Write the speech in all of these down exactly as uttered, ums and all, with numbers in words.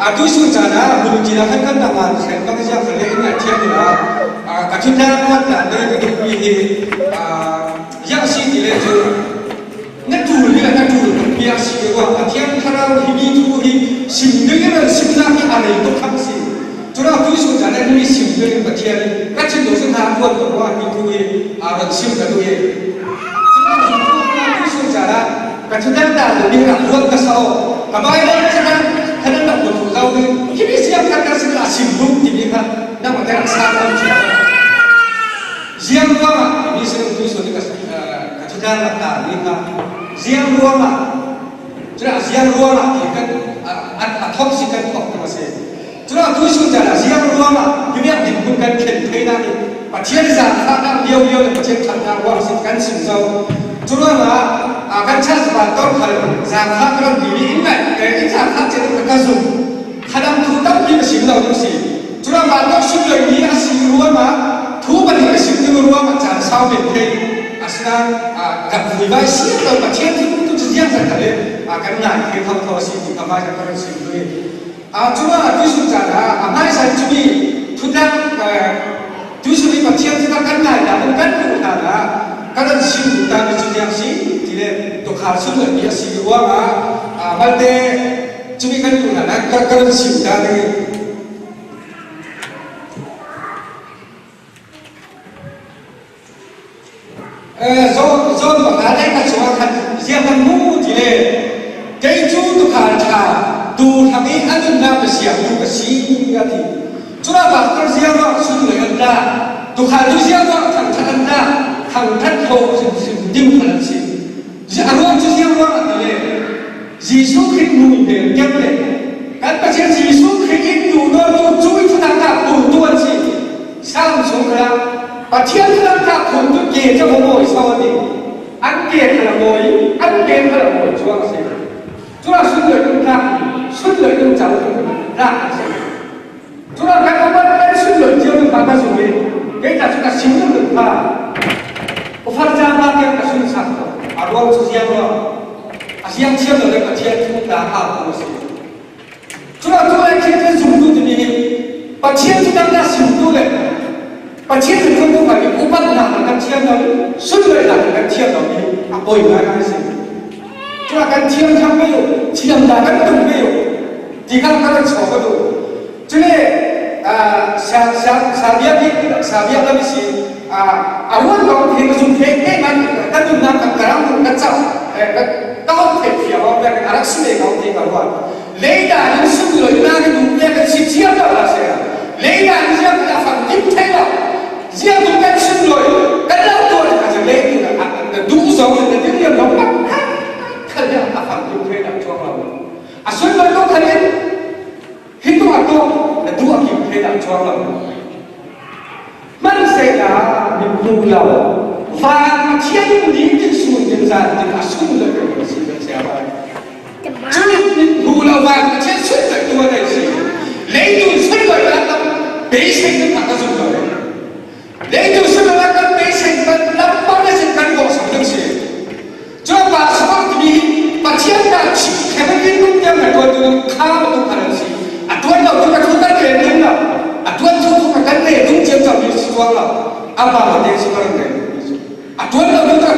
A tuisun caan ah hmun cina khan kan tangah thlen bang ziah khan le in ngaihthiam ila, a, ka thutlang mat dan deuh ka duhmi hi, a, ziah si ti le cu, na ṭul hi le na ṭul pi a si ruang Pathian Thlarau himi thu hi sim ding in ran simnak hi a rei tuk kha a si. Cunah tuisun caan ah himi sim ding in Pathian in ka thin lo si hna ruang ka ruah hi thu hi, a, ran sim ka duh hi. Cunah tuisun caan ah Ka thutang dan lo ding ah ruat ka sa aw. Ka Baibal cakan khan an rak hmu zo ding. Himi siangtho kan si a sim duh timi kha nangmah te rak sa kan si. Ziang ruangah timi si ding tuisun ka, ka thutang rak ta mi kha. Ziang ruangah, cun a ziang ruangah ti kan, a, a, a thawk si kan thawk a si. Cun a tuisun caan ah ziang ruangah himi ah dinhmun kan thlen theinak hi Pathian zaangfahnak lio lio le Pathian ṭhatnak ruang a si kan sim zo. Cu ruangah, aa, kan church pastor khal zaangfah ka rak dil i in ngaih, eh, in zaangfah cia ka, ka zum. Khadam thu tampi ka sim lo ding si. Cu ruangah pastor sunloimi a si ruangah thu pahnih ka sim ding ruangah caan sau men thei. Asinain, aa, rak vui vai si lo Pathian thu tu cu ziang zat kha le, aa, kan ngai thei thotho a si ti kha hmaisa ka rak sim duh i. Aa, cun a tuisun caan ah, a hmaisa cumi thutlang, aa, tuisun i Pathian thutlang kan ngai hna, kan duh hna ah, ka rak sim ta mi cu ziang si ti le, tukhal sunloimi a si ruangah, aa, malte cumi kan duh hna ah, ka, ka rak sim ta ding. Eh, zawn, zawn pakhat le ka chungah khan ziang kan hmuh ti le, kei cu tukhal ṭha, duhthlang i a nunnak ka siangtu ka si, a ti. Cunah pastor ziang ruang sunlei an dah, tukhal tu ziang ruang thangṭhat an dah, thangṭhat hlawh hrimhrim ding khan an si. Zi-, a ruang cu ziang ruang ah ti le, Jesuh Khrih hmuh in hmel keng le kan Pathian Jesuh Khrih in duhdawtu cu i thutang dah phurtu an si. Salm chung kha Pathian thutang dah phurtu ke cu a mawi so a ti. An ke kha a mawi, an ke kha a mawi cuang a si. Cunah sunlawih tlak, sunlawih tlak cang tlak a si. Cunah kan upat kan sunlawih cio tlak ka zung i kei ta cu ka sim tlak kha. Upat ca hna tiang ka sunsak a ruang cu ziang ruang. A ziang thiam lo le Pathian thutang a phurtu a si. Cunah tu lai thil zumtu timi hi Pathian thutang dah simtu le Pathian in zumtu kha upat hna kan thiam lo, sunlawih hna kan thiam lo hi a poi ngaingai a si. Cunah kan thiam thang ve u, thiam dah kan tum ve u, ti kha kan chawk ka duh. Cule, aa, sa, sa, sa biak hi, sa biak lam si, aa, a ruat kong thei ka zum thei, thei man, ka nunnak ka, ka ram ka chau, eh, ka, ka hong thei fiang awk biak a rak si ve ka hong thei ka ruat. Leidan in sunlawihnak i duh biak kan si thiam lo hna seh. Leidan in ziah a fang tim thei lo. Ziah tum kan sunlawih, kan lo tuah ka cun leitung a, a, a duh zong in na diriam lo khat, khat, khat a fang tim thei lo cuang lo. A sunlawih lo khat in, Hi tu a tuah na duh a kim thei dah cuang lo. Hmanhsehlaw, mithmuh lo, van Pathian in nitin sun tin zan tin a sun lo kan si kan sia vai. Cun mithmuh lo van Pathian sun lo tu a nei si. Leitung sun lo dah tam beisei kan a ka zun lo. Leitung sun lo dah tam beisei kan lam pang a si kan vawh sam ding si. Cun pastor timi hi Pathian hna chih khen in rinum tiang na tuan tu kha a tuk khan an si. A tuan lo tu ka thu kan len ding lo. A tuan tu tu ka kan len ding tiang cang mi si tuang lo. A pa ma te si ka len ding. A tuan lo tu ka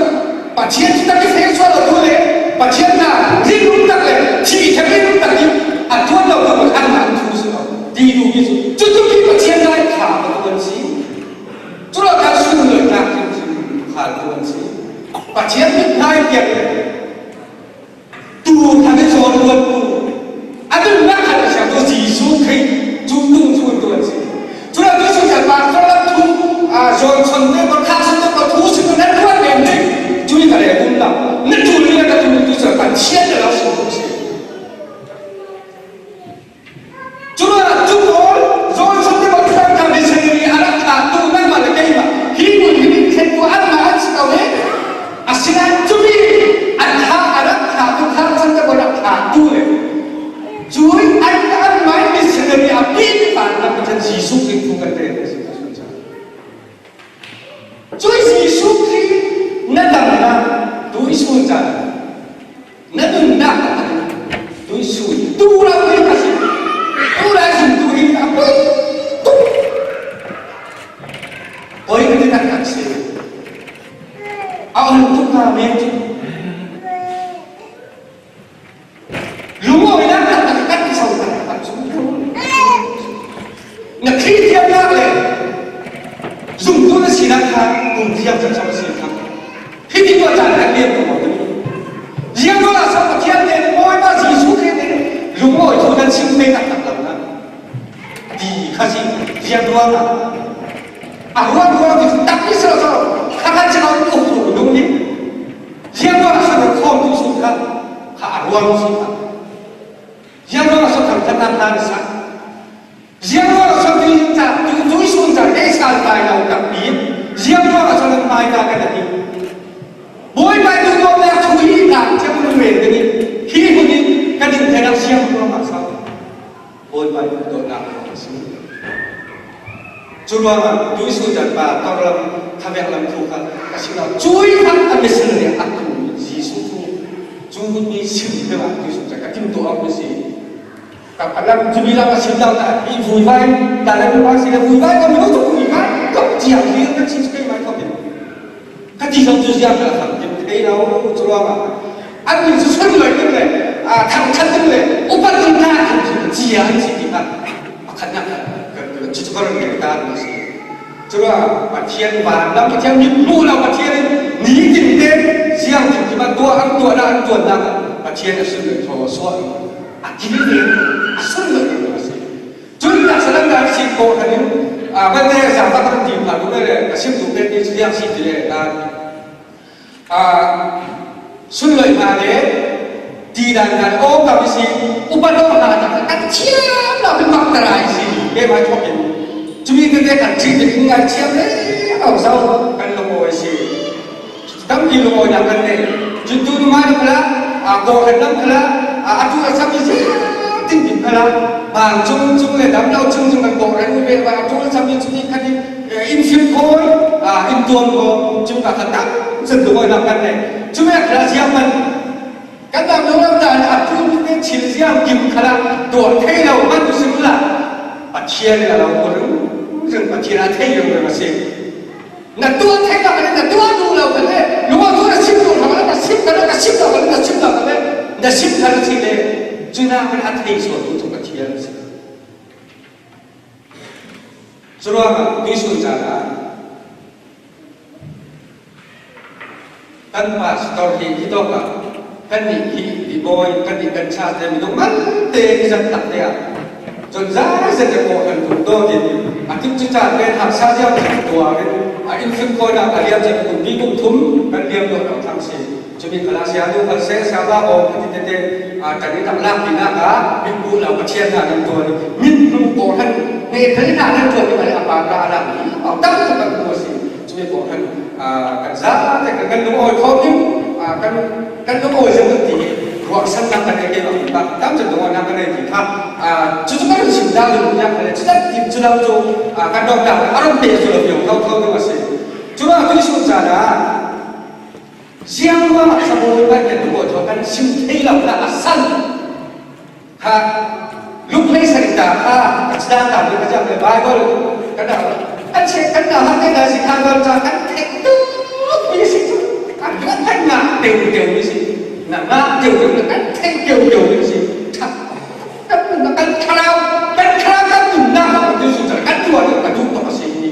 Pathian tu tak i feng sual lo tu le Pathian hna rinum tak le chih khen rinum tak i a tuan lo tu ka an hna thu si lo. Ti duh mi cu. Cutu ki Pathian hna i kha a tuk an si. Cule kan sunlawihnak hrimhrim khal tu an si. Pathian mithmai piak le tu khan i zawn luat tu. A nunnak khan a siang tu Jesuh Khrih cu tu cu tu an si. Cule tu sung kan pastor lam thu, aa, zawn chon te, kan khak sun te, kan thu sun te, nan luat men ding. Cu ni ka le kum lo. Na tu ni ka Na Khristian nak le zumtu na sinak kha kum ziang cang cang a si kha. Hih ding tua caan khat lian ko maw? Ziang ruangah so Pathian nen, Bawipa Jesuh Khrih nen lungawi thu nan sim thei taktak lo na ti kha si. Ziang ruangah a ruang ruang ti takpi si lo so kha khan si lo ko thu lung ni. Ziang ruangah so na khawm tu sun kha kha a ruang si kha. Ziang ruangah so thangtatna hna na sa. Ziang ruangah so tuisun ca, tu, tuisun ca, ei saltai lo takpi. Ziang ruangah so nan hmaika kan a ti. Bawipa tu tuahnak thu hi tlang thiam hun men kan i. Hi hun in kan in theinak ziang ruangah so. Bawipa tu tuahnak thu a si. Cu ruangah tuisun ca pa, tor lam, khavek lam thu kha ka si lo. Cui kha a missionary a tu Jesuh thu. Cu hun mi sim kha tuisun ca ka tim tuah a si. Ka, ka lam cu mi lam a sim lo ta, i vui vai, ta lam mi vai si le vui vai, ka mi lo cu vui vai, ka cia vui ka sim kei mai thok in. Ka ti zong cu ziang ka lam kim thei lo, cu ruangah. An min cu sun loi kim le, a, thang chan kim le, upat kim ta kim cu cia an si ti kha. A khat nak ka, ka, ka, cu cu ka run ngai ta an si. Cu ruangah Pathian van lam, Pathian mit mu lo, Pathian in ni tin te, ziang kim kim a tua, an tua na, an tua na, Pathian a sun loi thaw suah. A ti ve, a sun lo a si. Cun ka salam dan si ko khan in, a, ban te sa ta kan ti pa tu le, ka sim tu pen ni ziang si ti le ta. A, sun loi hna le, ti dan hna le, aw ka si, upa lo hna ta kan thiam lo kan mak ta rai si, ke mai thok in. Cumi te te kan thi te ngai thiam le, aw zau kan lo ko si. Tampi lungawinak kan nei. Cun tu numai lam khalah, aa, Kawhhran lam khalah, aa, atu a sami ziatin bik khalah, hmang cung cung le damlo cung cung kan Kawhhran u ve, atu a sami cu ni khat in, eh, in fim khawi, aa, in tuam khaw, cung ka khat tam cun lungawinak kan nei. Cumi a khalah ziah man. Kan damlo lam dan a tu te thil ziah kim khalah tuah thei lo man tu si khalah. Pathian in a lo ko ringring, Pathian a thei ringring a si. Na tuah theih lo kha le, na tuah duh lo kha le, lungawng thu na sim duh lo kha le, na sim kha le, na sim lo kha le, na sim lo kha le, na sim kha le si le, cun a kan a thei sual tu cu Pathian a si. Curuangah tuisun caan ah kan pastor hi hitawk ah Kannih hi bibawi, kannih kan chate minung man te i zat tak te ah cun zai zat le kawh kan tum dawt in a tuk cu caan pen haksa ziam cun tuar in a inn fim khawinak a liam cun kumpi kum thum kan liam dawt lo thang si. Cumi khalah sia nu khal seh, sia ba bawm kan ti tete, aa, kan i tak lak tinak ah min buh lo Pathian hna kan tuar in min hnu kawh kan hne kan i tak kan tuar in a pa ka a lak mi a tam tak kan hmu a si. Cumi kawh kan, aa, kan zate kan, kan lungawi khawh ding, aa, kan Kan lungawi zong kan ti hi, ruahsannak kan ei kei bang, tam cun lungawinak kan ei ti kha, aa, cucu kan run chim dah lo, nih kha le, cutat tim cu lo cu, aa, kan dawt dah, a run pe cu lo viau kho kho ding a si. Cuma tuisun caan ah, ziang ruangah sabawi pai kan lungawi thawh kan chim thei lo kha a san. Kha, Luke hleisarih ta kha, ka cita ta, ka ciang le Bible, ka da, kan che, kan da, ha, te da si kha, Bible ca, kan thei tu, mi si tu, kan, kan ngah teu teu mi si, na ngah teu teu, kan thei teu teu mi si, tha, kan, kan thlarau, kan thlarau, kan nunnak, kan tu su, kan tuan, kan tu, kan si ni.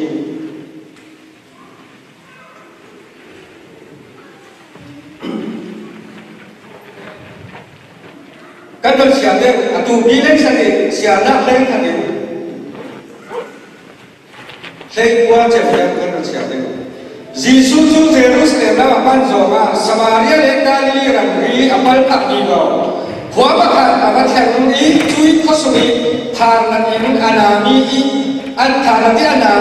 Kan rak siate, a tupi lei sanin, sianak lei khatin, hleikua cem kan rak siate. Jesuh cu Jerusalem lam a pan zongah Samaria le Galilee ramri a pal phak vivo. Khua pakhat a va thleng i cuih khuasung i tharnak in a na mi i an tharnak i a na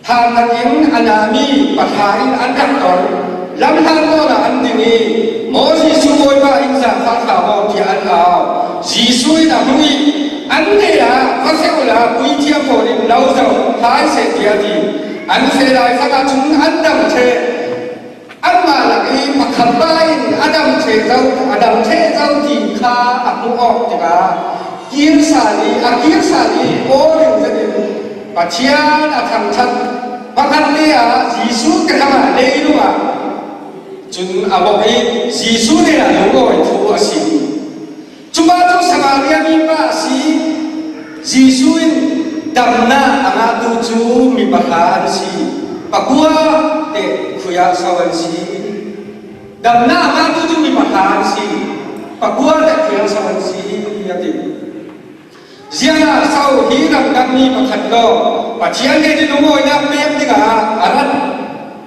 Tharnak in a nami pathla in an rak tor. Lamhlan pawl ah an ding i, "Maw Jesuh Bawipa in zaangfah hna maw?" tiah an au. Jesuh in a hmuh i, "An ngeih ah va feh uhla, puithiam pawl in lo zoh hai seh," tiah a ti. An feh lai fak ahcun an dam ṭheh. Anmah lak i pakhat pa in a dam ṭheh zo, a dam ṭheh zo ti kha a hmuh awk tikah kir sal i, a kir sal i aw ring zetin Pathian a thangṭhat. Pakhat te ah Jesuh kehamah leilung ah cun a bawmh i Jesuh hnenah lungawi thu a si. Cupa cu Samaria mipa a si. Jesuh in Damna a ngahtu cu mi pakhat an si, pakua teh khui-ah so an si. Damna a ngahtu cu mi pakhat an si, pakua teh khui-ah so an si, a ti. Ziangah so hi ramdangmi pakhat law Pathian he lungawinak pek dingah a rat,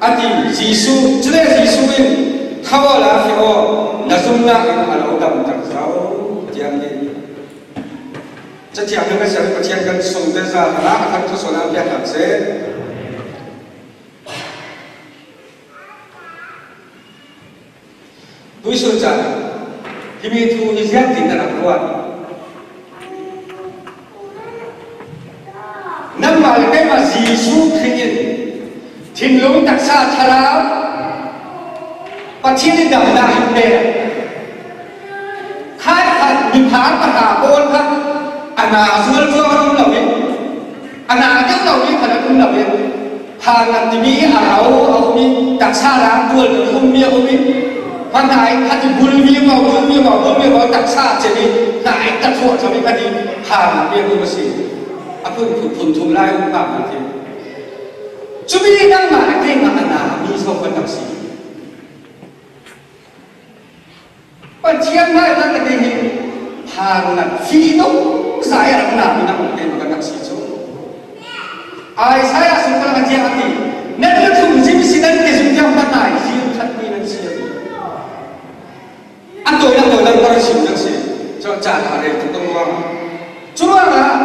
a ti. Jesuh, cule Jesuh in, "Tho awla feh aw, na zumnak in a lo damter zo," a ti. Cathiang hna ka siang Pathian kan sung te za hna a kan thawsuah a piak hna seh. Tuisun caan himi thu hi ziangtin na rak ruat? Nangmah le keimah Jesuh Khrih in thinlung taksa thlarau Pathian in damnak in pek. Khat khat miphar pahra pawl kha a na zual zual a um lo i, a na deuh lo mi khat an um lo i, phan lam timi a rau a um i, taksa lam tual deuh ummi a um i, hmanhai khat i bulmi maw, bulmi maw, bulmi maw, taksa cem i, hnai ta thuah cem i khat i, phan lam mi a um a si. A phun phun phun thum lai um phan lam ti. Cumi nangmah a keimah a na mi so kan rak si. Pathian hmai nan na kei hi, phan nan fih dong zai a rak na mi nan kei ma kan rak si cu. Isaiah sung palang a ciang a ti, nan na thum zim si nan ke zung tiang hmanai fih khat mi nan si a ti. A tawi a tawi nan kar sim nan si. Cu ca kha rei tuk dong ruang. Cu ruangah,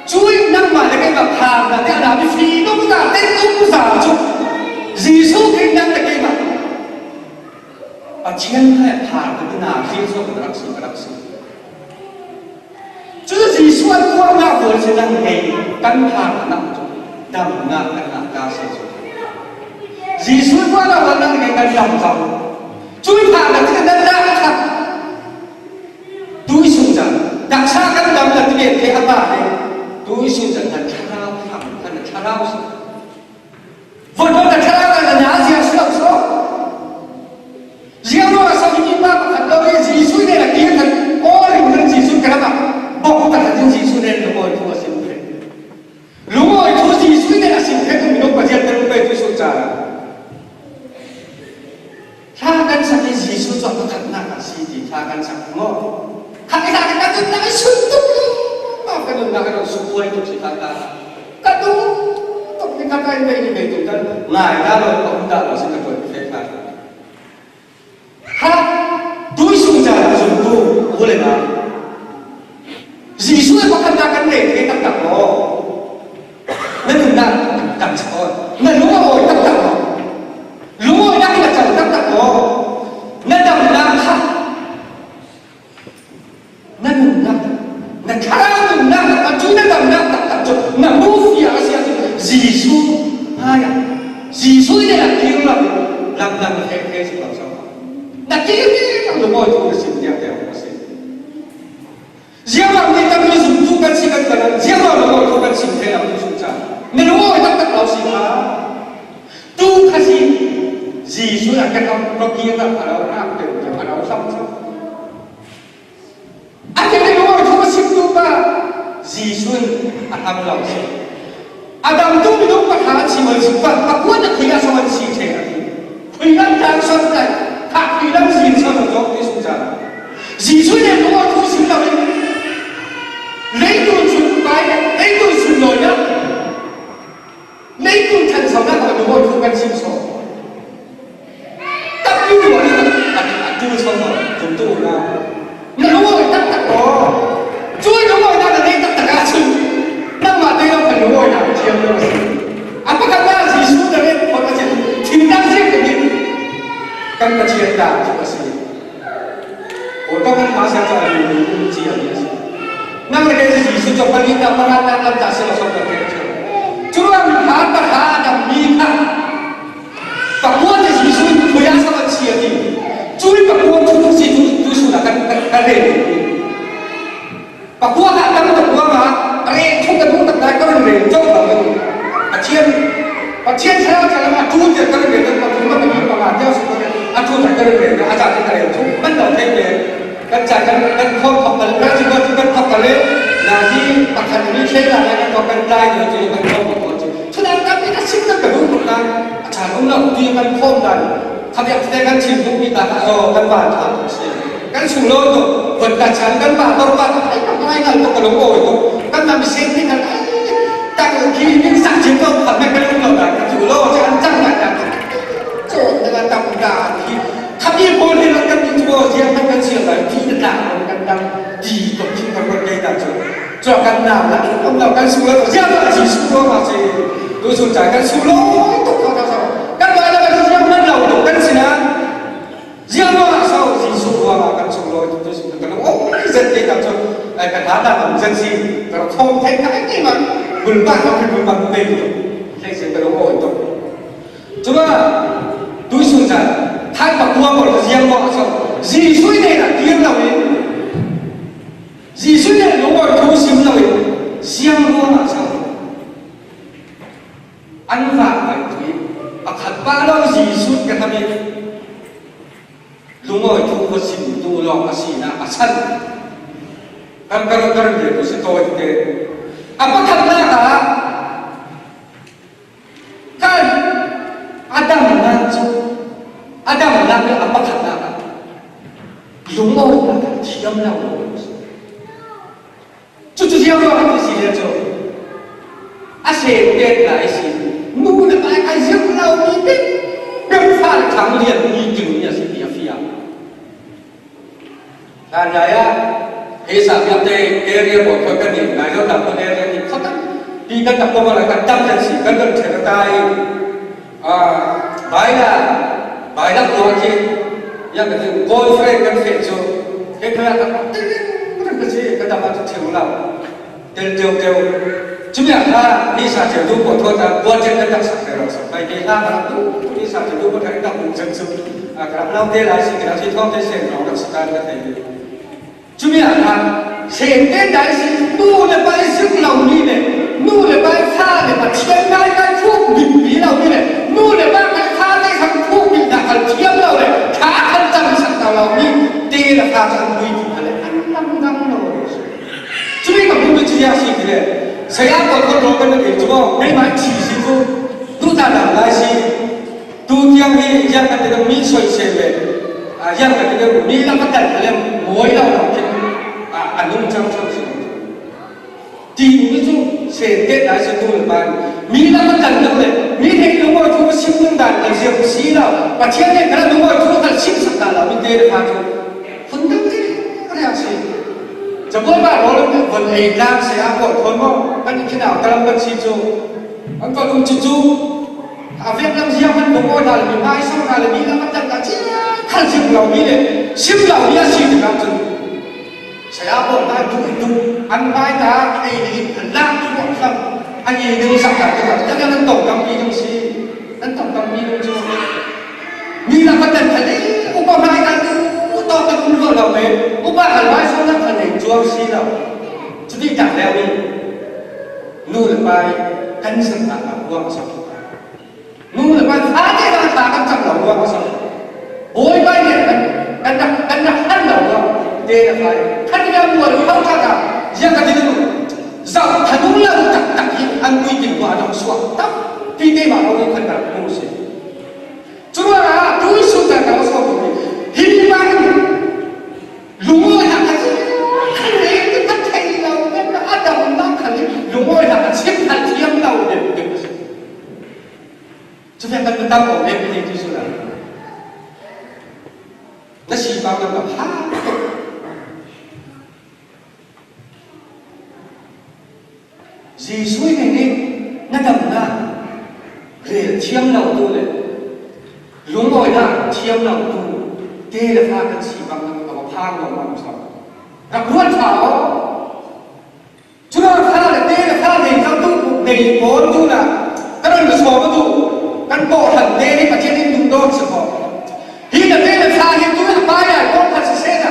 cu in nangmah le keimah phan nan te a na mi fih dong zai, ten dong zai cu. Jesuh Khrih nan na keimah Pathian he phan kan ti na, Jesuh kan rak si, kan rak si. Cucu Jesuh an kuamah pawl si nan ngei kan phan nak cu damnak kan nak ta si cu. Jesuh kuamah pawl nan ngei kan dam zo. Cui phan nak ti kan nan nak khat. Tui sung cang, taksa kan dam nak ti ve a pa he. Tui sung cang kan thlarau phan, kan thlarau si. Vawlei na thlarau kan na ziang si lo so. Ziang lo a sa mi pa pakhat lo i Jesuh nen a kir khat aw ring kan Jesuh ka ram ah bawk pakhat in Jesuh nen lungawi thu a sim khe. Lungawi thu Jesuh nen a sim khe tu minung Pasian kan pe tu sut ca. Thla kan sak i Jesuh cu a pakhatnak a si ti thla kan sak maw? Kha i thla kan sak nak i sun tuk lo. Ma ka nun nak a lo suk buai tuk si kha ka. Ka tuk tuk ni kha ka i mei ni mei tuk kan. Ngai dah lo, ka um dah lo si ka tuan fe kha. Kha tui sung ca zumtu u le na. Jesuh he pakhatnak kan rel thei taktak maw? Na nunnak taktak maw? Na lungawi taktak maw? Lungawinak na cang taktak maw? Na damnak kha na nunnak, na thlarau nunnak taktak cu, na damnak taktak cu na hmufiang a si ahcun Jesuh hmaiah, Jesuh nih a kir lo lamdang na fek thei si lo so. Na kir lo lungawi thu na sim tiang tiang a si. Ziangmah mi tampi zumtu kan si kan kan, ziangmah lawmawh thu kan sim thei lo tu sung cang. Na lawmawh taktak lo si kha. Tu kha si Jesuh a kan am rawk i rak a lo rak deuh deuh a lo hlam hlam. A kan i lawmawh thu a sim tu pa Jesuh in a hlam lo si. A damtu minung pakhat a si mah si pa, pakua na khui a so an si thei a ti. Khui lam tlang sawn lai, kha khui lam zin sawn a zawk ti sung cang. Jesuh nih lawmawh thu sim lo in, leitung sun pai, leitung sun lawinak, leitung ṭhanchonak ah lawmawh thu kan sim sawn. Tampi ruah in a, a, a ṭul sawn zumtu hna. Na lungawi taktak aw. Cu lungawinak na nei taktak ahcun nangmah te lo khan lungawinak a thiam lo a si. A pakhatnak Jesuh na ret phawt ahcun thil dang zia kan in kan Pathian ta cu a si. Aw, kan hmasa ca lungdam ciami a si. Nang le kei cu Jesuh cu palik nak, pakhatnak, lamtah si lo, sawm kan kei cu. Curuang mi kha, pakhat a dam mi kha. Pakua te Jesuh in khui ah so an si a ti. Cui pakua thu si tu, tu sun a kan, kan, kan rel. Pakua ah tam pakua ah rel thuk ka duh tak lai ka run rel cawk lo. Pathian, Pathian thlarau thlarau a tu te ka run rel, ka tu ma ka ni panga te a su ka rel, a tu te ka run rel, a ca te ka rel thuk man lo thei ve. Kan ca kan, kan khawm khawm ka le, kan si ka tu kan khawm ka le, na hi pakhat ni thei la kan kan tlai ding cu kan khawm ko cu. Thudang kan pi ka sim nak ka duh tuk kan a ṭha um lo ti kan khawm dan. Kha biak te kan chim tuk mi ta ka aw kan van ṭha tuk si. Kan sung lo tuk. Vot ka chan kan ba tor ba ka ai ka ai ngal tuk ka lung awi tuk. Kan ma mi sen ti kan ai tak ki min sak chim tuk kha me kan lung lo dan ka cu lo chan chang na ka. Cu na ka tam ka hi. Kha mi pawl hi la kan mi cu ziang kan kan sial lai ti na ta kan kan ti tuk chim kan kan dei ta cu. Cua kan nau lah, kan nau kan sung lo, ziang lo, Jesuh ruangah si. Tu sun cai kan sung lo, tuk kau tak so. Kan nau lah, kan ziang man lo, tuk kan si na. Ziang lo, so, Jesuh ruangah kan sung lo, tu sun kan lo. Oh, zet ke tak so. Ai, kan hana, kan zet si. Kan khom thei, kan ai, kan man. Bul ba, kan bul ba, bul ba. Thei si kan lo, oh, tuk. Cuma, tu sun cai. Thai pa kua ko ziang lo, so. Jesuh ne na, ziang lo, eh. Jesuh nih lungawi thu sim lo in ziang ruangah so an vak ngai tu i pakhat pa lo Jesuh ka tam i lungawi thu khuasim tu lawng a si na a san kan kar kar ve tu si tawi te a pakhatnak ah Kan a damnak cu, a damnak le a pakhatnak ah lungawitnak a thiam lo. Cucu ziang ruangah ti si le cu a sem pek lai si, nu le pa ai ziang lo mi pek, pek fa le thang lian mi king mi a si ti a fiang. Hlan lai ah, he sa vialte area pawl kha kan in, Naizawl tam kan area ni kha kan, pi kan tak pawh kan kan tam kan si, kan kan ṭhen a tai. Ah, baila, baila tua khi, yang kan girlfriend kan feh cu, he kha kan, kan si, kan tam a ṭhen lo. Tel teu teu. Cumi ah kha, mi sa teu tu ko thawt ah, budget kan rak sak rero sak. Pai te hla ka rak tu, mi sa teu tu ko thai rak um cang cu. A ka rak nau te lai si, ka rak si thawng te sen rau rak sak kan ka thei ve. Cumi ah kha, sen te dai si, nu le pa i zik lo mi le, nu le pa i fa le Pathian ngai ngai thuk bik pi lo mi le, nu le pa ngai fa te khang thuk bik na kal thiam lo le, tha kan cam sak ta lo mi, te le fa kan lui ti kha le, an lam dang lo. Cumi ka hmuh cu ziang si ti le, saya pawl khual rawl kan rak ei cu maw, keimah thi si cu, tu ta dang lai si. Tu tiang hi ziang kan ti dang mi soi se ve. Ah, ziang kan ti dang mi lam a tan le mawi lo lo khin, ah, a nung cang cang si. Ti mi cu sen te lai si tu le pan. Mi lam a tan dang le, mi hei lo mawi thu sim nung dan kan ziam si lo. Pathian nih kan lo mawi thu kan sim sak ta lo, mi te le pa cu. Hun dang rih rih si. Cabuai bah rawl in von ei tlang saya pawl khual maw, kan i khinau talam kan si cu. An ka lung cucu. A vek lam ziang man lung aw hna le mi hmaisam hna le mi lam a tan ka cia khal sim lo mi le sim lo mi a si tikah cun. Saya pawl hna duh duh an hmai ta ei ding in an lak chuak hram an i ding sak ta tikah kan an tong tampi ding si. An tong tampi ding cu. Mi lam a tan kha le upa hmai kan duh tawk kan um lo lo ve. Upa hal vai so nak kha nei cuang si lo. Cuti tak leu i nu le pa i kan zirhnak ah ruang a sak. Nu le pa fate hna hla kan cam lo ruang a sak. Bawipa nih kan kan rak kan rak han lo ruang te le fa i khan ram mual i hau tak ah ziang ka ti ding. Zoh thanung lo taktak hi an puitin hua dong suak tampi te mah ko kan rak hmu si. Curuangah tuisun ta ka sawm hi man lungawi hna kha khan le ka thei lo kan a dam nak khan lungawi hna kha chim hal thiam lo deuh deuh a si. Cu ve kan tam ko ve ti tuisun ah na si pang lo ka pha. Jesuh nih nih na damnak rel thiam lo tu le lungawinak thiam lo tu te le fa kan si bang a va phang lo bang so rak ruat ṭha aw. Curuangah fa le te le fa nei zo tu nei pawl tu na kan ron ka sawm tu kan kawhhran te hi Pathian in duh dawt si ko. Hi na te le fa hi tu a pai ai kawngkhat siseh na.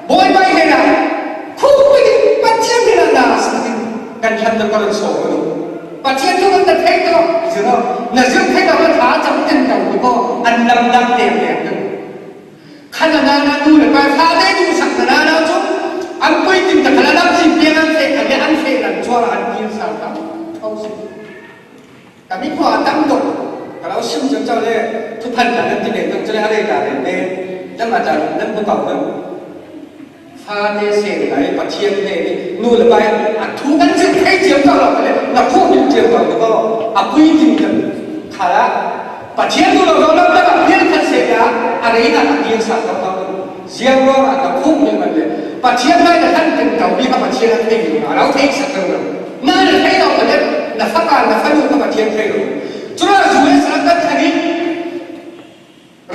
Bawipa i hei na. Khukpi ding Pathian hei na na sak ding. Kan hlan na paran sawm a ding. Pathian thu kan na thei tawh. Zero. Na zir thei tawh na tha cam ten tawh ding ko. An lam dang teng teng ding. Khan a nana nu le pa fate duhsak na nana cu. An puitin ta khan a lam cin piang an fek an le an Thei lam chuan an kir sa tho tho si. Ka mi khua a tam dawk, ka lo sim chang chau le, thuphan dah nan ti nen dawk chu le, a rei dah nen nen, lam a dah nan bu tau lam. Fate se lai, Pathian hne ni, nu le pai, a thu kan zir thei chiam tau lo le, na phu min chiam tau lo, a pui ding kan khala. Pathian nu lo lo lo, na Pathian khat se la, a rei na a piang sa tau tau. Ziang ruangah ka phung nih man le, Pathian lai na kan ken tau mi kha Pathian a thei lo, a lo thei sak lo. Na na thei lo ka le, na fapa, na fanu kha Pathian thei lo. Chura U S A kan thangin,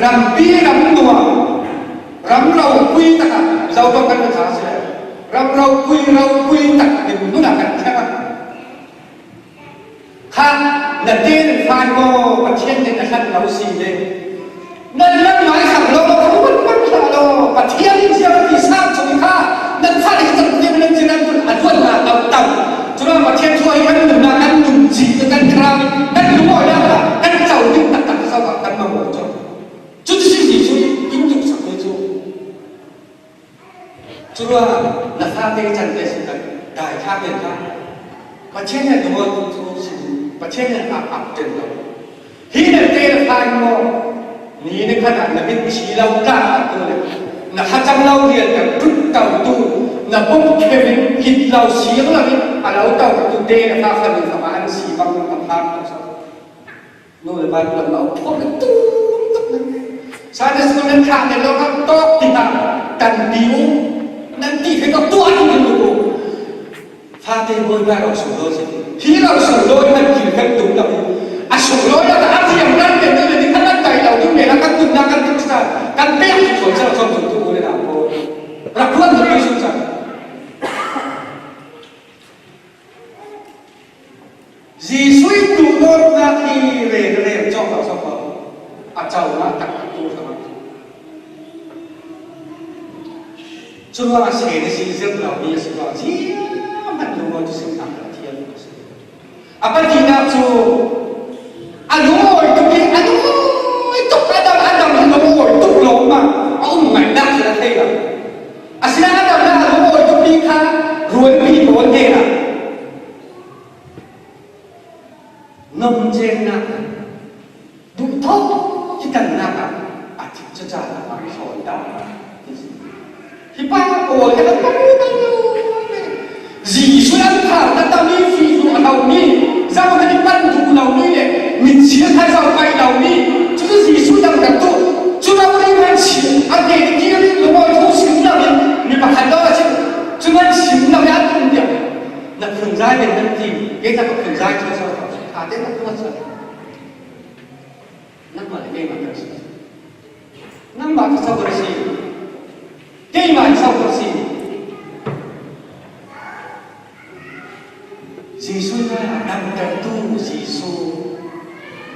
rampi ram nuam, ram ropui taka, zo tawh kan na tha si le. Ram ropui, ropui tak, din nuna kan thang a. Kha, na te nan fai maw, Pathian nen a hlan lo si le. Nan lam mai khat lo, kan man man hla lo, Pathian in ziang ti sa chung kha, nan kha le chang te nan ziang nan tun a duan na lo tam. Chura Pathian thu ai kan nun na kan nun chi te kan kra, kan lu mo ya ka, kan chau ding tak tak sa ka kan ma mo chau. Chu chu si si chu in tu sa ko chu. Chura na fate chante si tak dai kha pen kha. Pathian nen tu mo tu tu si, Pathian nen a ap ten lo. Hi na te na fai maw, ni na khat ah na mit chi lo tla tu le. Na kha chang lo rian ka tut tau tu, na pum khe min kit lo siang lo ni, a lo tau tu te na kha kha min kha ma an si bang ka phak tau sa. Nu le pai kuan lo, khawm le tum tuk le. Sunday school nan thah nen lo kha tawk ti ta, tan ti u, nan ti khe ka tuah tu tu tu. Fate Bawipa lo sung lo si. Hi lo sung lo man kil kan tum lo. A sung lo la ka a thiam nan nen nen ni kan nan tai lo tu nen la kan tum na kan tum sa. Kan pek sung sa sung tu tu le na ko. Rak kuan tu sung sa. Jesuh in duhdawtna khi reng reng chawk lo sawk lo. A chauhna tak a tu hlawm a. Chulai a sen a si zet lo mi a si lo. Ziah man lungawi tu sim tak a thiam lo si. A patihna chu a lungawi tu mi a lungawi tuk a dam a dam hi lungawi tuk lo ma. A um ngaihna khi a thei lo. A sina a damna a lungawi tu mi kha rualpi pawl hnenah. Nawmchenna, duhthaw kitanna kha a thik chu chan a pang sawn ta. Hi pa pawl ka lo pang lo pang lo. Jesuh an phak na ta mi, fih duh a lo mi, zau na ni pan duh lo mi le, mitchia kha zau pai lo mi. Chu chu Jesuh dang ka tu. Chu lo ni man si, a ke ni ki ni lo mo thu sim lo ni, mi pakhat lo a si. Chu man sim lo ya tum dia. Na phun zai nen nan ti, kei kha ka phun zai chu sa, a te na phun sa. Nangmah le keimah kan si. Nangmah ka sa kan si. Keimah ka sa kan si. Jesuh na, damtertu Jesuh.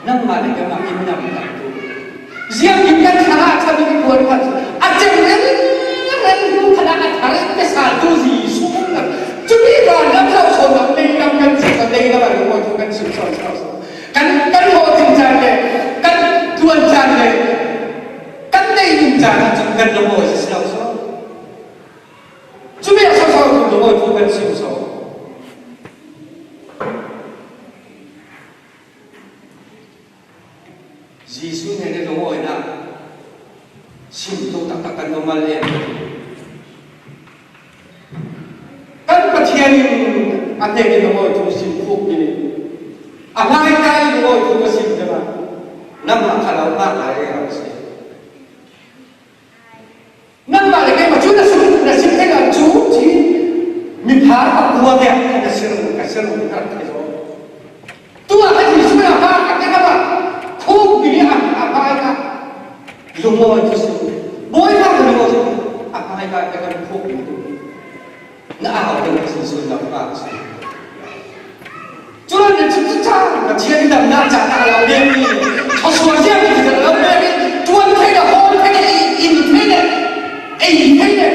Nangmah le keimah in damtertu. Ziangtin kan thlarau a chang in kuan khat a cheng reng reng tu khat a thar in pe sa tu Jesuh kan. Chumi ran lam lo sawn lo, dei lam kan sim lo, dei lam a lo tu kan sim sawn sawn sawn. Kan, kan haw ding chan le, kan tuan chan le, kan nei ding chan a chun kan lo mawi si sawn sawn. Chumi a sawn sawn tu lo mawi tu kan sim sawn. Jesuh hnenah lungawina simtu taktak kan lo mal em? Kan Pathian in a hnenah lungawi thu sim khuk ni. A hmai kai lungawi thu ka sim deuh a, nangmah kha lo hmai kai reng lo si. Nangmah le keimah chu na sung, na sim thei lo chu, chi mi pha pakua vek na sir, ka sir ka rak thei zo. Tua ka ti sung a pha ka te ka ba. Khuk bi a, a pha ka. Lungawi tu si. Bawipa ka lungawi tu. A pha ka te ka khuk bi. Na a hau te na sung sung na pha si. Chuan chu chu chang Pathian damna chahna a lo mek ni. Thawsuah ziak ni a lo mek ni. Tuan thei lo, hawn thei lo, in thei lo, ei thei lo,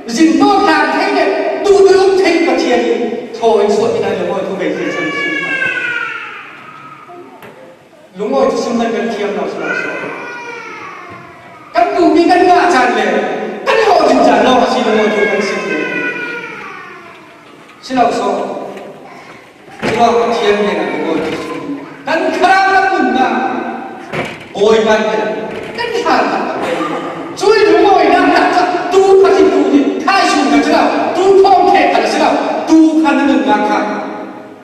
zin tawk tlan thei lo, tu tu um thei Pathian in thawi chhuah in a lo ngawi thu ve thei chang. Lungawi thu sim nan kan thiam lo, lo, lo. Kan tu mi kan ngah chan le, kan haw chin chan lo, a si lungawi thu kan sim le. si lo saw. Curuang Pathian hnenah lungawi tu si. Kan thlarau kan nunna Bawipa hnenah kan hlan taktak ve. Cui lungawinak taktak tu khat hi tu hi thaisum kha si lo, tu thawm theh khat a si lo, tu khan a nunnak kha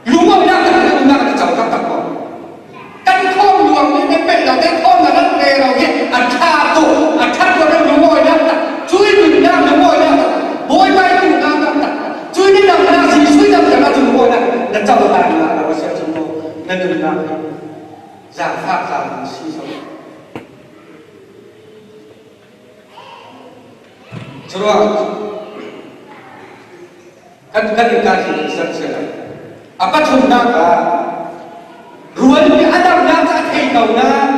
lungawinak taktak a nunnak kha a co taktak ko. Kan thawm luang nih kan pek lo, kan thawm na rak ve lo hi a ṭha tu, a ṭhat lo kan lungawinak tak, cui nunnak lungawinak tak, Bawipa i tunak tak tak, cui na damnak, Jesuh i damnak, cui lungawinak na cohlan na lo a si ahcun maw, na nunnak zaangfak zaang si zo. Curuang kan, kan in kan hi sak si lai. A pathumnak ah rualpi a damnak a thei ko nain,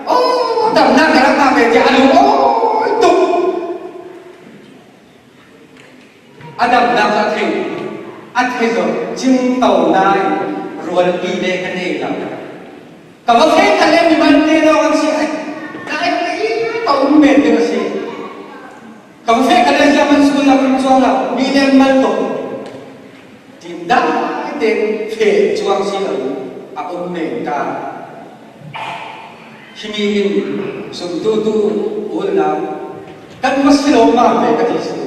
aw, damnak ka rak ngah ve tiah a lungawi tuk. A damnak a thei, a thei zong cingto nain rualpi le ka nei lo. Ka va feh khat le mi man te lawng an si ai. Ka ai ka i ka um men ding a si. Ka va feh khat le ziah man sual lam an cuang lo, mi le an mal tuk. Tin dang te feh cuang si lo, a um men ka. Himi in sumtu tu ulna kan va si lo ma ve ka ti si.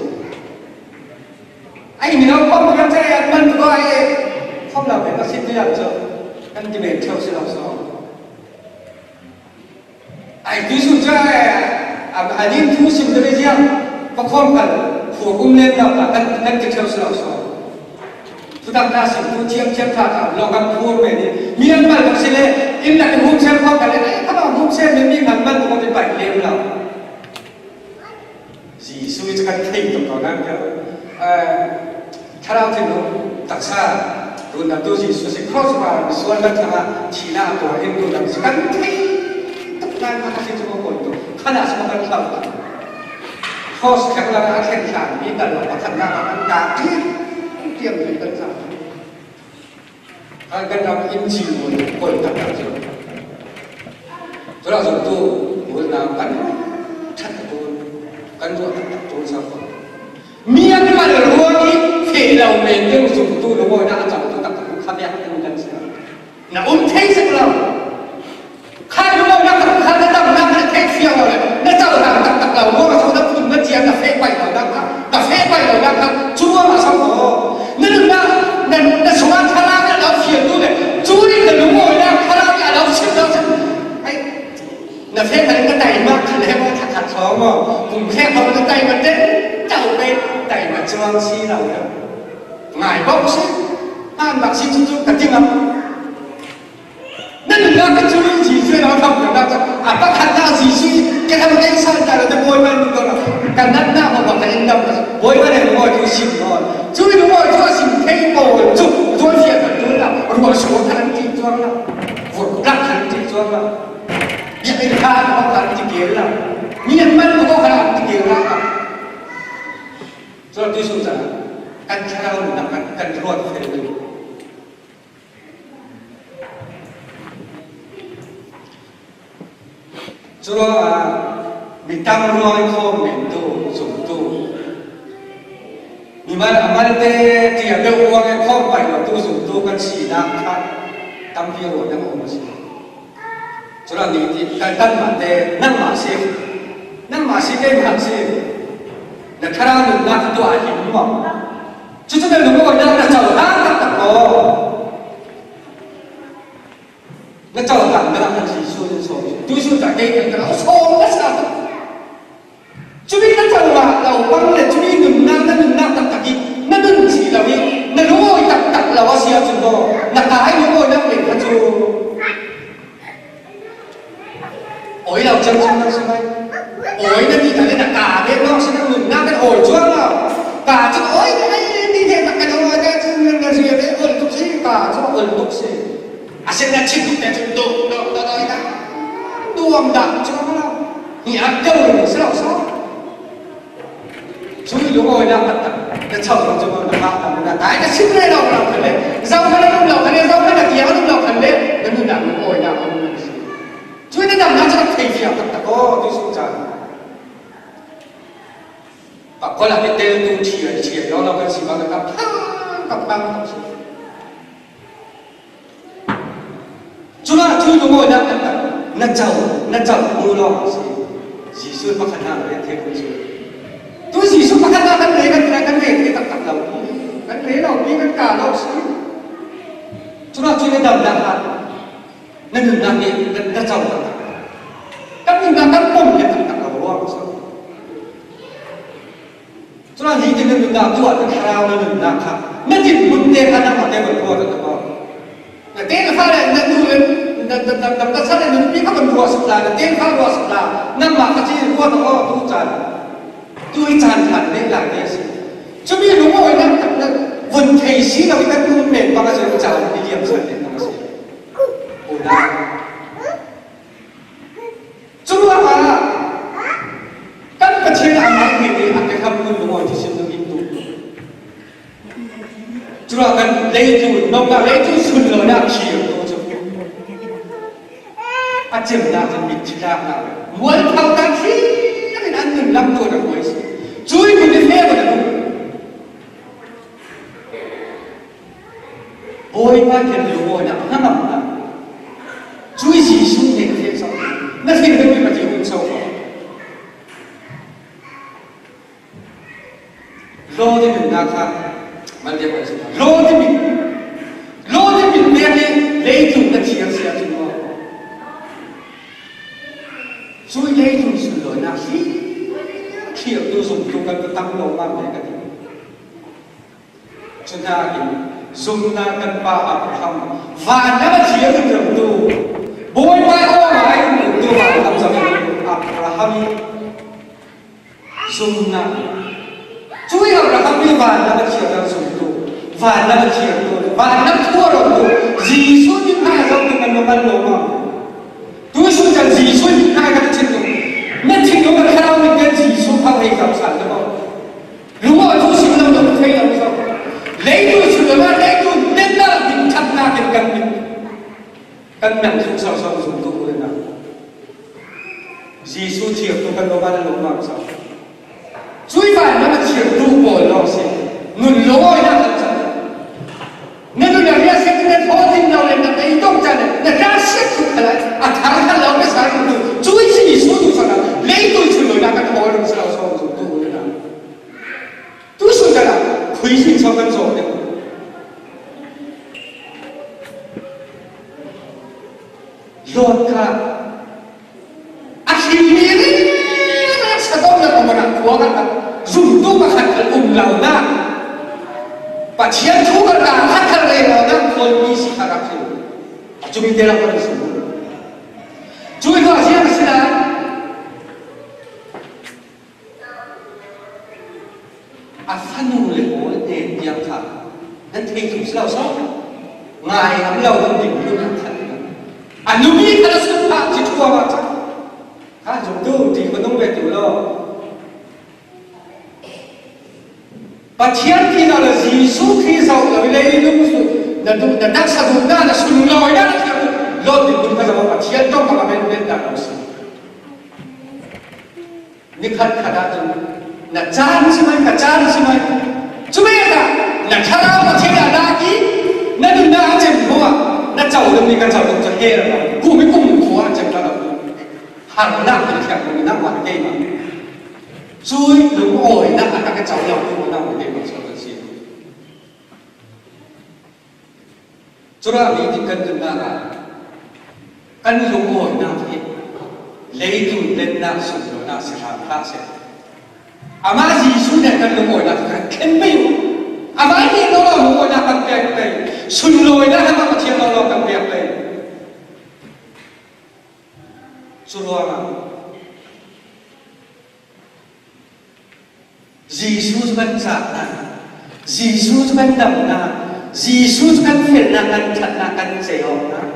Ai, mino khawm kan cai an man tuk ai, khawm lo ve ka si tu yan cu kan ti men ṭheu si lo so. Ai, tuisun cu ai, a, a din thu sim deuh i ziang, va khawm kal, phuak um len lo ta, kan, kan ti ṭheu si lo so. Thutak hna sim, thu thiam thiam ṭha ṭha, lo kan phur men i, mi an mal kan si le, inn nak hum sem khawm kal le, ai, kha lo hum sem men mi ngan mal tu kan ti pai lem lo. Jesuh cu kan thei tuk ko nan ka, eh, Thlarau thinlung taksa runnak tu Jesuh si cross pa misual kan thangah thihnak a tuah in tu kan si kan thei tuk nan a si cu ko tuk khan a si kan thlau tuk. Cross thleng lang a thlen hlan mi kan lo pakhatnak ah kan kah tiam tiam kan thlau. Kan, kan ram in ci mun koi tak tak cu. Cula zong tu, bulna kan ṭhat tak tu, kan ruah tak tak tu sa ko. Mi an mal ruang i feh lo men ding zong tu, lungawinak a cang tu tak tak kha biak ding kan si. Na um thei sak lo. Khai lungawinak tak kha na damnak na thei fiang lo le. Na cohlan tak tak lo, ruang a so na phun na cian na feh pai lo nak kha. Ka feh pai lo nak kha, cuang a so ko. Na nunnak, na, na sungah thlarau nih a lo fialtu le, cu nih na lungawinak thlarau nih a lo sim lo cun, ai, na feh kha ka tai mah kha le maw, thakhat so maw, kum khe kho ka tai mah ten, cau pe, tai mah cuang si lo le. Ngai bawk si, an bak si cu cu ka ti mah. Na nunnak ka cu Jesuh in a hram ko nak a pakhatnak Jesuh i ka hram kan san ta lo te Bawipa nih ko lo ka natnak hmang bang ka in dam Bawipa nih lungawi thu sim nawn cu i lungawi thu a sim thei pawl cu tuan fian kan tu lo ruah sual khan an ti cuang lo vurh rak khan an ti cuang lo biakinn kha an ti keel lo mi an man ko khan an ti keel lo. Cuan tuisun cang kan thlarau nunnak kan, kan ruat fel ding. Curuangah mi tam ruang i khawm men tu, zumtu. Mi mal a malte tia deuh ruang i khawm pai lo tu zumtu kan sinak kha tampi ruang dang a um a si. Curuang ni ti kan tan mah te nangmah si, nangmah si keimah si. Na thlarau nunnak tu a him maw? Cucu na lungawinak na cohlan taktak maw? Na cohlan na rak kan si sual in sawm. Tuisun ta kei kan ka lo sawm na sa. Cumi na cohlan lo pang le cumi nunnak na nunnak taktak i na nun si lo i na lungawi taktak lo a si ahcun maw? Na kai lungawinak len kha cu. Awi lo ciamco nak si mai. Awi na ti tak le na ka ve lawng si nak nun nak kan awi cuang lo. Ka cun awi na ai ni he tak kan awi ka cun nan na si ve awi tuk si ka cun awi tuk si. A si na chin tuk te cun duk duk duk duk ta. Nuam dah cuang lo. Ni a deuh si lo so. Cui lungawinak taktak na chauh cu na hah tam na tai na sim rero lo khan le, zohman a um lo khan le, zohman a tiang a um lo khan le, na nunnak lungawinak a um lo si. Cui na damnak cu rak thei fiang taktak aw, tuisun caan. Pakua lak i teltu ṭhial ṭhial lo lo kan si bang le ka phang Cuma cu lungawina kan tak, na cau, na cau mu law a si. Jesuh pakhat hna ve thei cu. Tu Jesuh pakhat hna kan ve, kan ve, kan ve taktak lo. Kan ve lo pi kan ka lo si. Cuma cu na damnak ah na nunnak nih na, na cau taktak. Kan nunnak kan pom taktak lo ruang si. Cun hi ti na nunnak tuah na thlarau na nunnak kha na dinhmun te kha nangmah te van ruat a tuah. Na tefa le na nu le na, na, na, na, na sa le na nupi kha van ruah sik la, na tefa ruah sik la, nangmah kha ci ruat a aw tu caan. Tu i caan khan leh lai te a si. Cumi lungawinak tak na vun thei si lo i kan nun men bang a si, caan i liam san men bang a si. Unau. Curuangah kan Pathian amah hmete a biathlam hmun lungawi thisen ding in duh. Curuangah kan leitlun, nongah leitlun sunlawinak khir tu cu a cemnak in mitthli tlaknak, mualpho ta thlir in an nun lam tuan a buai si. Cui hmun i feh awk a duh. Bawipa khin lungawinak hnangamnak. Cui Jesuh nih ka feh so. Na feh kan mi Pathian hun so ko. Law ti min na kha. Mal dia ko si. Law ti min. Law ti min te hi leitlun na thiang sia cun maw. Cui leitlun sunlawinak hi. Khialtu zumtu kan tam lo mah ve ka ti. Cuhnakin zumhnak kan pa Abraham, van le a thiang in zumtu, Bawipa i awng ah a in zumtu, van lam zong in Abraham i zumhnak. Cui Abraham i van le a thiang in zumtu, van le a thiangtu, van lam thu a rautu, Jesuh nih hna a zohtu kan lo, kan lo maw? Tuisun cang Jesuh nih hna kan chin tu. Na thinlung a thlarau nih kan Jesuh kha hei zam san lo maw? Lungawh cu sim lo dong thei lo so. Leitlun sim lo, leitlun tennak ding ṭhatnak in kan mit, kan meng zung so so zung tu na. Jesuh thirtu kan lo, kan lo mah so. Cui vai na thirtu pawl lo si. Nun lo oi na kan cang. Na nun a riah siat na thaw ding lo le na ei dong cang le na ka siat tu khalai. A thang kha lo na sa tu. Cui Jesuh tu sa na. Leitlun sim lo na kan thaw ding so so zung tu na. Tuisun kan ah khui sin so kan zawh deuh. Lot kha a hrilmi ringring Sodom le Gomorrah khua khat ah zumtu pakhat khal um lo nak, Pathian thu kan kha khat khal rei lo nak khualmi si kha rak si. A cumi te rak kan si. Cumi kha a ziang a si lai. A fanu le pawl te tiang kha nan thei tuk si lo so. Ngai ngam lo nan ding tuk nan khat. A nupi kha na sun phah ci thuam ah cang. Kha zumtu ti ko nung ve tu lo. Pathian ti lo le Jesuh Khrih zoh lo i leilung su na duh, na taksa duhnak, na sunlawina na thiam lo ti kun kha lo Pathian tong kha ka ben ben dah lo si. Nikhat khat ah cun na caan si mai, ka caan si mai. Cu ve ah na thlarau Pathian ah dah i na nunnak a cem hnu ah na co ding mi ka co ding cu hell lo. Kumi kum khua a cem ka lo. Harnak in thiang ding mi nangmah keimah. Cui lungawinak a ka co lo tu nangmah keimah so kan si. Cura mi nih kan nunnak ah kan lungawinak hi leitlun lennak sunlawinak si hram hlah seh. Amah Jesuh nih kan lungawinak kan khen pei. Amah nih lawlaw lungawinak kan pek pei. Sunlawinak amah Pathian lawlaw kan pek pei. Curuangah Jesuh cu kan cahnak, Jesuh cu kan damnak, Jesuh cu kan felnak, kan ṭhatnak, kan ceihawknak.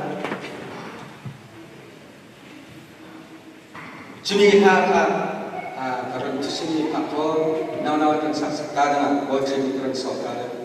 Cumi hna kha, aa, ka run cu simi hna ko, nau nau kan sak sak ta dang, ko cumi ka run sawh ta dang.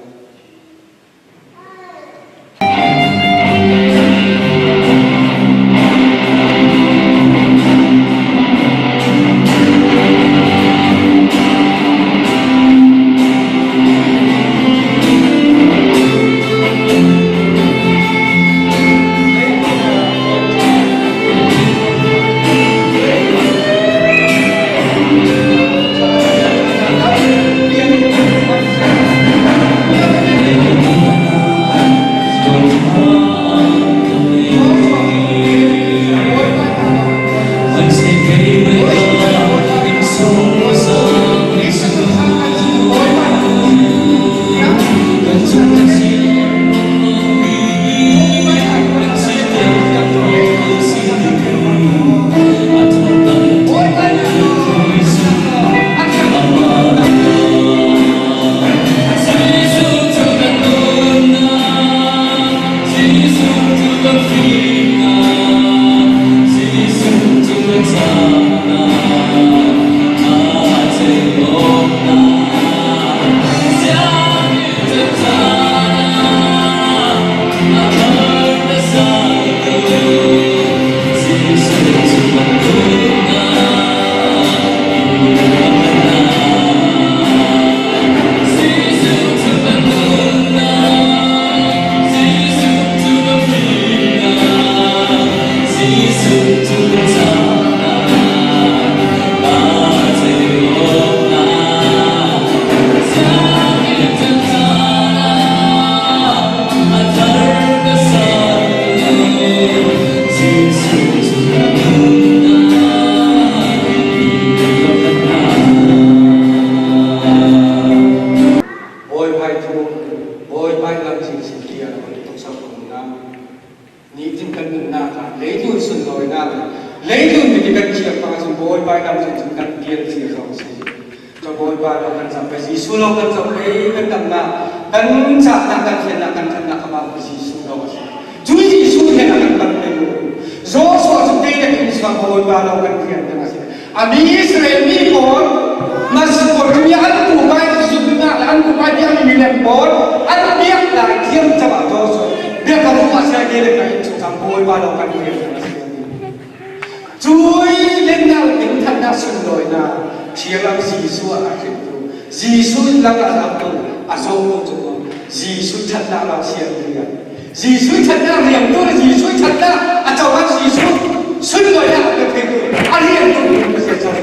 Nitin kan nunnak ah leitlun sunlawinak le leitlun mite kan ciah pah ahcun Bawipa lam cungcun kan pial cio zong a si. Tua Bawipa lawng kan zoh pei, Jesuh lawng kan zoh pei, kan damnak, kan cahnak, kan fiannak, kan ṭhatnak kha bang Jesuh lawng a si. Cu Jesuh he a kan pan pei. Joshua cu tei le in suang Bawipa lawng kan fian ding a si. A mi Israel mi pawl, Masih pawl, tumi an bukai zumnak le an bukai biakmi milem pawl, an biak lai thiam caah Joshua biakam hmuh a si, tei le ka in chung cang Bawipa lawng kan fian ding a si. Cui lennak le ṭhatnak sunlawinak, thiang lam Jesuh ah a tlintu, Jesuh in lam a lamtu, a zawhtu cu Jesuh ṭhatnak lam siang rian. Jesuh ṭhatnak riantu le Jesuh ṭhatnak a cohlan Jesuh sunlawinak a pektu, a riantu Pasian cawk.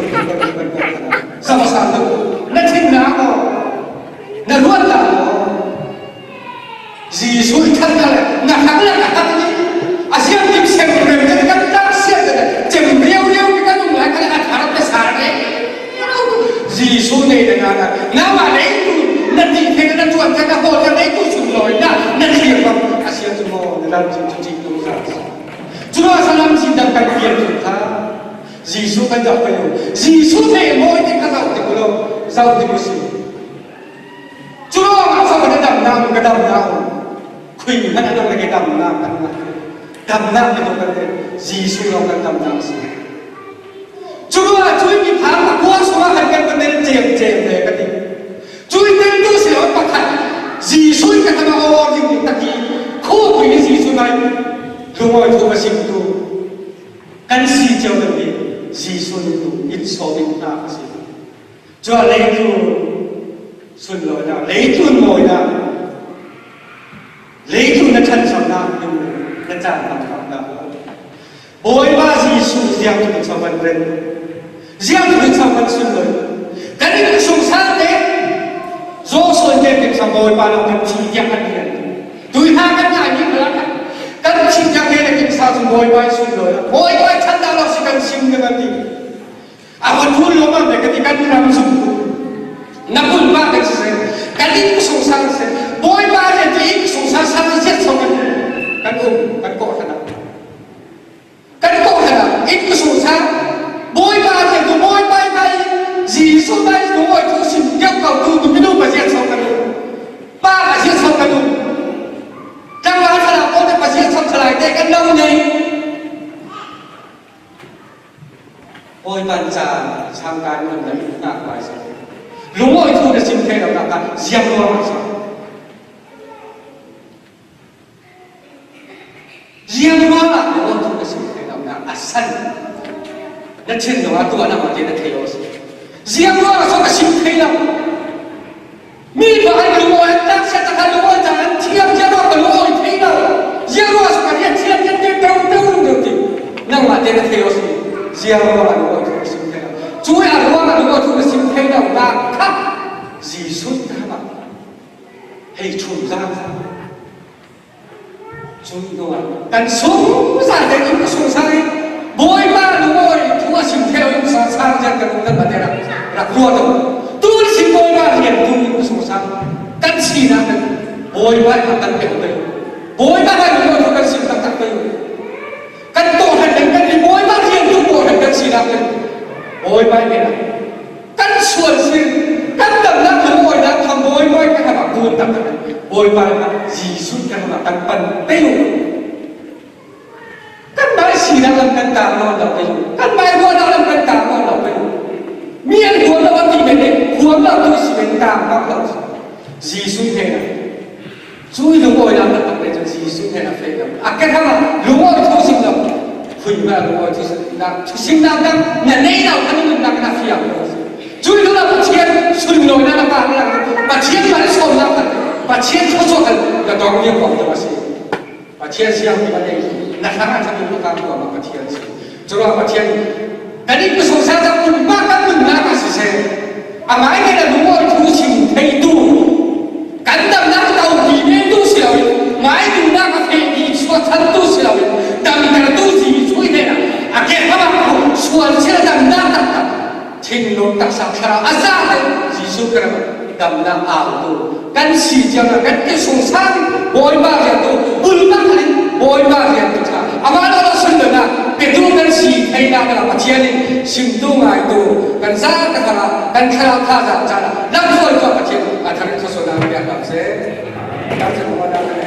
Sama sa tu, na thinnak aw, na ruatnak aw. Jesuh ṭhatnak le na hrang le na hrang nih a siam tim sem rem kan kan tak siam te cem riau riau kan um lai kan a thar te sa re. Jesuh nei na na na ma nei tu na ti the na tuan ka na ho na nei tu sum loi na na thlir bang a siam tu mo na lam cin tu ti tu sa. Cu ruah salam cin dang kan pian tu kha. Jesuh kan dam ka lo. Jesuh nei mo te ka zau te ko lo. Zau te ko si. Cu ruangah so ka damnak, ka damnak. Khui hmanh a dang le ka damnak, ka damnak. Damnak ka dong kan Jesuh lawng kan damnak si. Cu ruangah cui mi phang a kuang sungah kan kan kan cem cem ve ka ti. Cui kan tu si lo pakhat. Jesuh ka tama aw ding ding taki. Khawpui ni Jesuh ngai. Lungawi thu ka sim tu. Kan si cio ding ding. Jesuh ni tu. In so ding hna ka si. Cun leitlun sunlawinak, leitlun mawinak, leitlun na ṭhansonak, na caan hmang hmangnak. Bawipa Jesuh ziangtluk in so kan rel, ziangtluk in so kan sunlawi. Kan inn sungsang te, zawsuan te, kan so Bawipa lo kan thih tiang kan rian. Tuihna kan ngai mi kha kan thih tiang te, kan sa cun Bawipa i sunlawi. Bawipa i ṭhannak lo si kan sim kan ti. A va ṭul lawmam le kan i kan ram zumtu na bulpak kan si seh, kan inn sungsang seh, Bawipa rian ti inn sungsang sang ziat so kan, kan um, kan kawhhran ah. Kan kawhhran ah inn sungsang, Bawipa rian tu, Bawipa i pai, Jesuh pai, Bawipa thu sim deuh ko tu, tu minung pa ziat so kan um. Pa pa ziat so kan um. Tlangval thlarau pawl te pa ziat so thalai te kan lo nei. Bawipa ca changkai man na hna pai si. Lungawi thu na sim thei lo nak ziang ruang a si. Ziang ruang ah lungawi thu na sim thei lo nak a san. Na thin lo a tuah na ma te na thei lo si. Ziang ruang a so ka sim thei lo. Mi pa an lungawi an tlaksiat takhan lungawi caan an thiam, ziang ruang ka lungawi thei lo. Ziang ruang a so ka rian thiam, thiam, thiam, peuh, peuh, peuh, peuh, ti. Nangmah te na thei aw si. Ziang ruang a lungawi thei si thei lo. Cui a ruang a lungawi thei si thei lo. Nak kha Jesuh ta ma. Hei, chum zang zang. Cun kan sung zate in ka sung sang i Bawipa lungawi thu a sim theu in sang sang zat kan um kan mate rak, rak ruat uh. Tu sim Bawipa rian tu in ka sung sang kan sinak kan Bawipa in kan pek pei. Bawipa kan lungawi thu kan sim taktak pei. Kan tawh hran kan kan i Bawipa rian tu tawh hran kan sinak kan Bawipa in kan sual sin, kan damnak lungawinak kha Bawipa in kan hmah kun taktak. Bawipa in Jesuh kan hmah kan pan pei uh. Kan bai sinak lam kan tang nawn lo pei uh. Kan bai ruahnak lam kan tang nawn lo pei uh. Mi an huam lo a ti men, huam lo tu si men tang nawn lo. Jesuh he Cui lungawinak taktak te cun Jesuh he a feh lo. A ke hrang ah lungawi thu sim lo. Khui hmanh lungawi thu sim nak, thu sim nak dang na nei lo khan nunnak na fiang lo. Cui lungawi Pathian sunlawinak na pah nak, Pathian hmanh sawmnak kan, Pathian thluachuah kan na tong viang ko a si. Pathian siangpi a nei na hrang a ṭhatu ka kan tuah Pathian si. Curuangah Pathian kan inn ka sungsang cang pumpak kan nunnak a siseh, a ngai ngai a lungawi thu sim theitu, kan damnak a topi netu si loin, ngai nunnak a fehpi sualthantu si loin, damtertu Jesuh i hnenah a kehkhabak sual sil damnak taktak thinlung taksa thlarau a za le Jesuh Khrih damnak autu kan si ciang kan inn sungsang Bawipa riantu bulpak in Bawipa riantu Dah kala Pathian in simtu ngaitu kan zat tak kala kan thlarau thazaang caan ah lamhruaitu ah Pathian a thar in khuasuahna kan piak hram seh. Kan cun